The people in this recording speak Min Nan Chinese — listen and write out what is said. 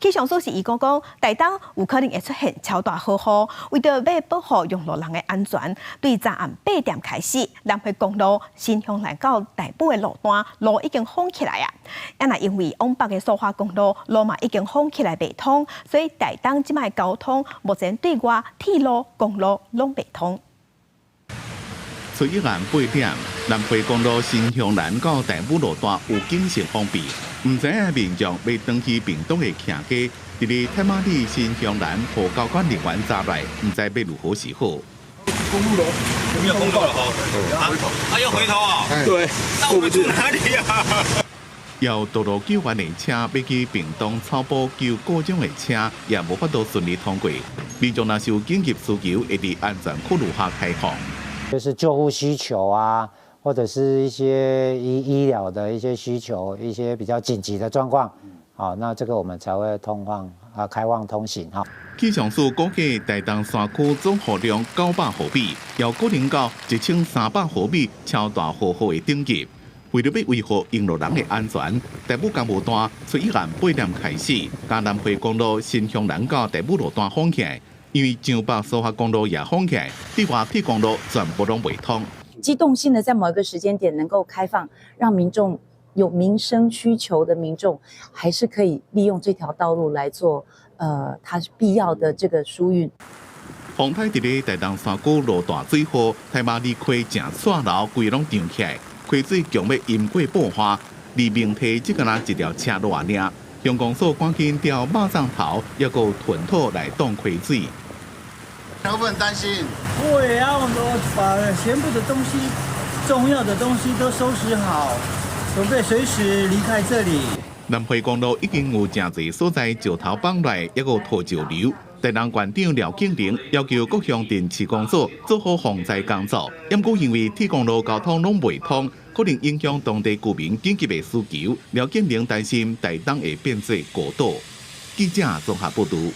氣象署是預告講，台東有可能會出現超大豪雨，為著欲保護用路人的安全，對昨暗8點開始，南迴公路新鄉蘭到大武的路段路已經封起來啊！啊，若因為往北的蘇花公路路嘛已經封起來袂通，所以台東這擺交通目前對外鐵路、公路攏袂通。初一暗8點，南迴公路新鄉蘭到大武路段有警性封閉，毋知影民眾欲轉去屏東的徛家，佇咧太麻里新鄉蘭予交管人員查來，毋知欲如何是好。公路沒有公告了哈，啊要回頭啊？對，那我們住哪裡啊？有道路救援的車欲去屏東草埔救故障的車，也無法度順利通過。民眾若是有緊急需求，會佇安全考慮下開放。就是救護需求啊，或者是一些醫療的一些需求，一些比較緊急的狀況，好，那這個我們才會通放啊，開放通行哈。氣象署估計台東山區總雨量900毫米，有可能到1300毫米超大豪雨的等級。為著欲維護用路人的安全，大武工務段初一暗8點開始，將南迴公路新鄉蘭到大武路段封起來。因為彰北蘇花公路也封起來，對外鐵公路全部攏袂通。機動性的在某一個時間點能夠開放，讓民眾有民生需求的民眾，還是可以利用這條道路來做，它必要的這個疏運。風颱佇咧台東山區落大水後，太麻里溪正煞流，規攏漲起來，溪水強欲淹過布花，離明溪只干焦一條斜路爾。鄉公所趕緊調肉粽頭，抑閣囤土來擋溪水。會不會很擔心？會啊，我把全部的東西、重要的東西都收拾好，準備隨時離開這裡。南迴公路已經有誠濟所在石頭崩來，抑閣土石流。台東縣長廖景玲要求各鄉鎮市公所做好防災工作，毋過因為鐵公路交通攏袂通，可能影響當地居民緊急的需求。廖景玲擔心台東會變做孤島。記者綜合報導。